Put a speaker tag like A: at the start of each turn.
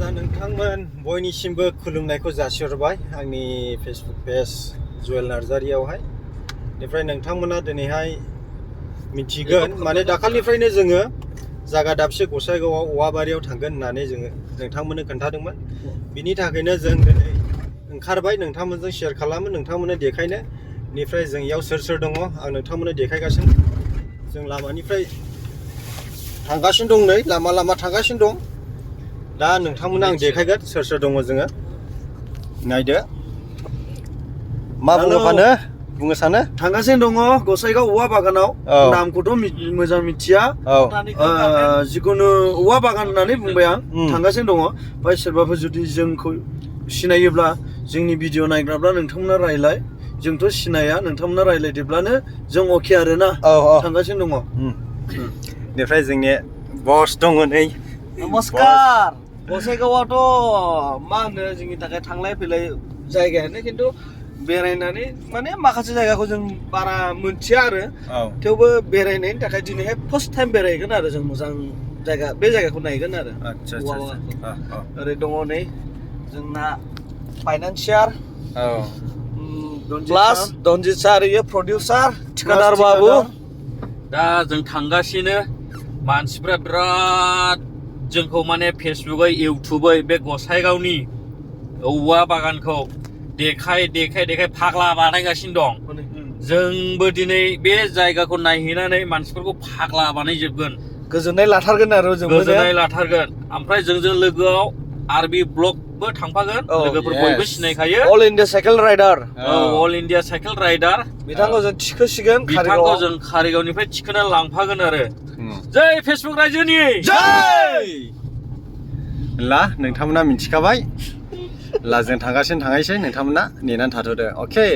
A: दा नोंथांमोन बयनिसिमबो खुलुमनायखौ जासिहरबाय आंनि फेसबुक पेज जुवेल नार्जारियावहाय। बेनिफ्राय नोंथांमोना दिनैहाय मिथिगोन माने दाखालिनिफ्रायनो जोङो जागा दाबसे गसाइगावआव औवाबारियाव थांगोन होननानै जोङो नोंथांमोननो खोन्थादोंमोन। बिनि थाखायनो जों दिनै ओंखारबाय नोंथांमोनजों शेयार खालामो, नोंथांमोननो देखायनो। बेनिफ्राय जों इयाव सोर सोर दङ आं नोंथांमोननो देखायगासिनो। जों लामानिफ्राय थांगासिनो दं, नै लामा थांगासिनो दं। दा नोंथांमोननो आं देखायगोन सोर सोर दङ जोङो। नायदो मा बुंनो सानो
B: थांगासिनो दङ गसाइगाव औवा बागानाव। नामखौथ' मोजां मिथिया, जिखुनु औवा बागान होननानै बुंबाय आं। थांगासिनो दङ। ओमफ्राय सोरबाफोर जुदि जोंखौ सिनायोब्ला जोंनि भिडिअ नायग्राब्ला नोंथांमोना रायलाय, जोंथ' सिनाया, नोंथांमोना रायलायदोब्लानो जों अके आरोना। थांगासिनो दङ।
A: बेनिफ्राय जोंनि बस दङ नै।
B: नमस्कार। गसाइगावआथ' मा होनो जोंनि थाखाय थांलाय फैलाय जायगायानो, खिन्थु बेरायनानै माने माखासे जायगाखौ जों बारा मोनथिया आरो। थेवबो बेरायनायनि थाखाय दिनैहाय फार्स्ट टाइम बेरायगोन आरो जों। मोजां जायगा, बे जायगाखौ नायगोन आरो। ओरै दङ नै जोंना फाइनान्सियार प्लास दनजित सार, इयो प्रडिउसार, ठिकादार बाबु।
C: दा जों थांगासिनो, मानसिफ्रा बिराद जोंखौ माने फेसबुकै इउटुबै बे गसाइगावनि औवा बागानखौ देखाय फाग्ला बानायगासिनो दं। जोंबो दिनै बे जायगाखौ नायहैनानै मानसिफोरखौ फाग्ला बानायजोबगोन।
B: गोजोननाय लाथारगोन आरो जों,
C: गोजोननाय लाथारगोन। ओमफ्राय जोंजों लोगोआव आरबि ब्लगबो थांफागोन। लोगोफोर बयबो सिनायखायो,
B: all India cycle rider.
C: All India cycle rider.
B: बिथांखौ जों थिखोसिगोन,
C: बिथांखौ जों कारिगावनिफ्राय थिखोना लांफागोन आरो। जै फेसबुक रायजोनि
A: जै। ला नोंथांमोना मिथिखाबाय, ला जों थांगासिनो थांनायसै, नोंथांमोना नेनानै थाथ'दो। अके।